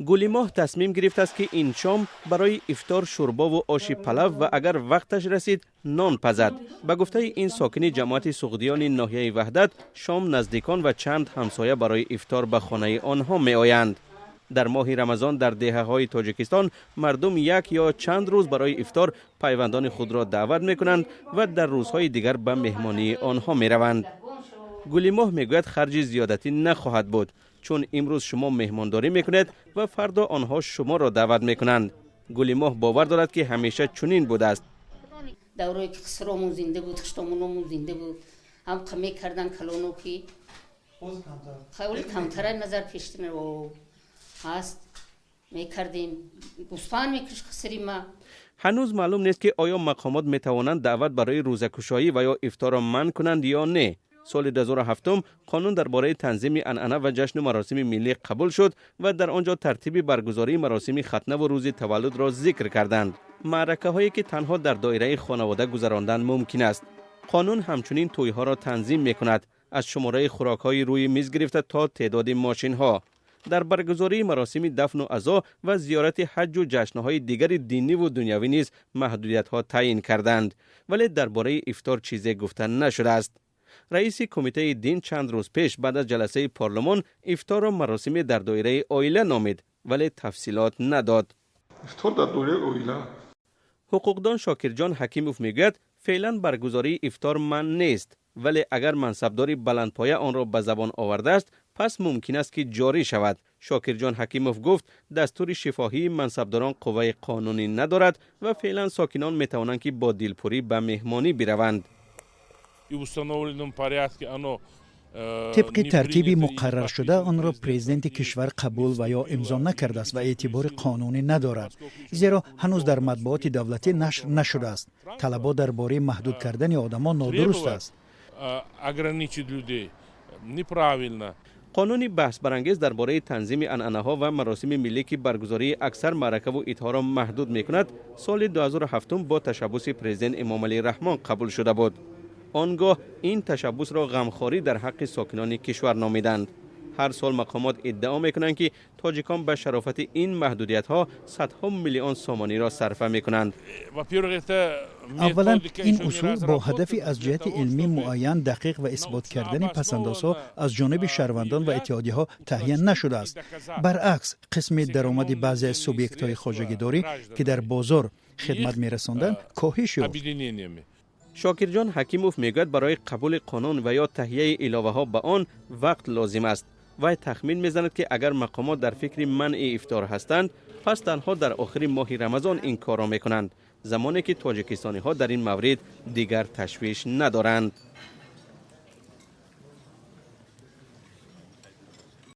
Гулимоҳ тасмим гирифтааст, ки ин шом барои ифтор шӯрбову оши палав ва агар вақташ расид, нон пазад. Ба гуфтаи ин сокини ҷамоати Суғдиёни ноҳияи Ваҳдат, шом наздикон ва чанд ҳамсоя барои ифтор ба хонаи онҳо меоянд. Дар моҳи Рамазон дар деҳаҳои Тоҷикистон мардум як ё чанд рӯз барои ифтор пайвандони худро даъват мекунанд ва дар рӯзҳои дигар ба меҳмонии онҳо мераванд. Гулимоҳ мегӯяд, харҷи зиёдатӣ нахоҳад буд, чун имрӯз шумо меҳмондорӣ мекунед ва фардо онҳо шуморо даъват мекунанд. Гулимоҳ бовар дорад, ки ҳамеша чунин будааст. Даврое ки хисромон зинда буд, хуштомуномон зинда буд, ҳам мекардан калоно, ки хеле камтара назар пештина ҳаст, мекардем, гӯспанд мекушт хисри ма. Ҳанӯз маълум нест, ки оё мақомот метавонанд даъват барои рӯзакушоӣ ва ё ифторро манъ кунанд ё не. Соли 2007 қонун дар бораи танзими анъана ва ҷашну маросими миллӣ қабул шуд ва дар он ҷо тартиби баргузории маросими хатнаву рӯзи таваллудро зикр карданд, маъракаҳое ки танҳо дар доираи хонавода гузарондан мумкин аст. Қонун ҳамчунин тӯйҳоро танзим мекунад, аз шумораи хӯрокҳои рӯи миз гирифта то теъдоди мошинҳо. Дар баргузории маросими дафну азо ва зиёрати ҳаҷҷу ҷашнҳои дигари диниву дунявӣ низ маҳдудиятҳо таъин карданд, вале дар бораи ифтор чизе гуфта нашудааст. Раиси кумитаи дин чанд рӯз пеш баъд аз ҷаласаи парлумон ифторро маросиме дар доираи оила номид, вале тафсилот надод. Ифтор дар доираи оила. Ҳуқуқдон Шокирҷон Ҳакимов мегӯяд, феълан баргузории ифтор манъ нест, вале агар мансабдори баландпоя онро ба забон овардааст, пас мумкин аст, ки ҷорӣ шавад. Шокирҷон Ҳакимов гуфт, дастури шифоҳии мансабдорон қувваи қонунӣ надорад ва феълан сокинон метавонанд, ки бо дилпурӣ ба меҳмонӣ бираванд. И в установленном порядке оно Тибқи тартиби муқарраршуда онро президенти кишвар қабул ва ё имзо накардааст ва эътибори қонунӣ надорад, зеро ҳанӯз дар матбуоти давлатӣ нашр нашудааст. Талабот дар бораи маҳдуд кардани одамон нодуруст аст. Ограничить людей неправильно. Қонуни баҳсбарангез дар бораи танзими анъанаҳо ва маросими миллӣ, ки баргузории аксар маъракаву идҳоро маҳдуд мекунад, соли 2007 бо ташаббуси президент Эмомалӣ Раҳмон қабул шуда буд. Он гоҳ ин ташаббусро ғамхорӣ дар ҳаққи сокинони кишвар номиданд. Ҳар сол мақомот иддао мекунанд, ки тоҷикон ба шарофати ин маҳдудиятҳо садҳо миллион сомониро сарфа мекунанд. Аввалан, ин усул бо ҳадафи аз ҷиҳати илмӣ муайян, дақиқ ва исбот кардани пасандозҳо аз ҷониби шаҳрвандон ва иттиҳодияҳо таҳия нашудааст. Баръакс, қисми даромади баъзе аз субъектҳои хоҷагидорӣ, ки дар бозор хидмат мерасонданд, коҳиш ёфт. Шокирҷон Ҳакимов мегӯяд, барои қабули қонун ва ё таҳияи иловаҳо ба он вақт лозим аст. Вай тахмин мезанад, ки агар мақомот дар фикри манъи ифтор ҳастанд, пас танҳо дар охири моҳи Рамазон ин корро мекунанд, замоне ки тоҷикистониҳо дар ин маврид дигар ташвиш надоранд.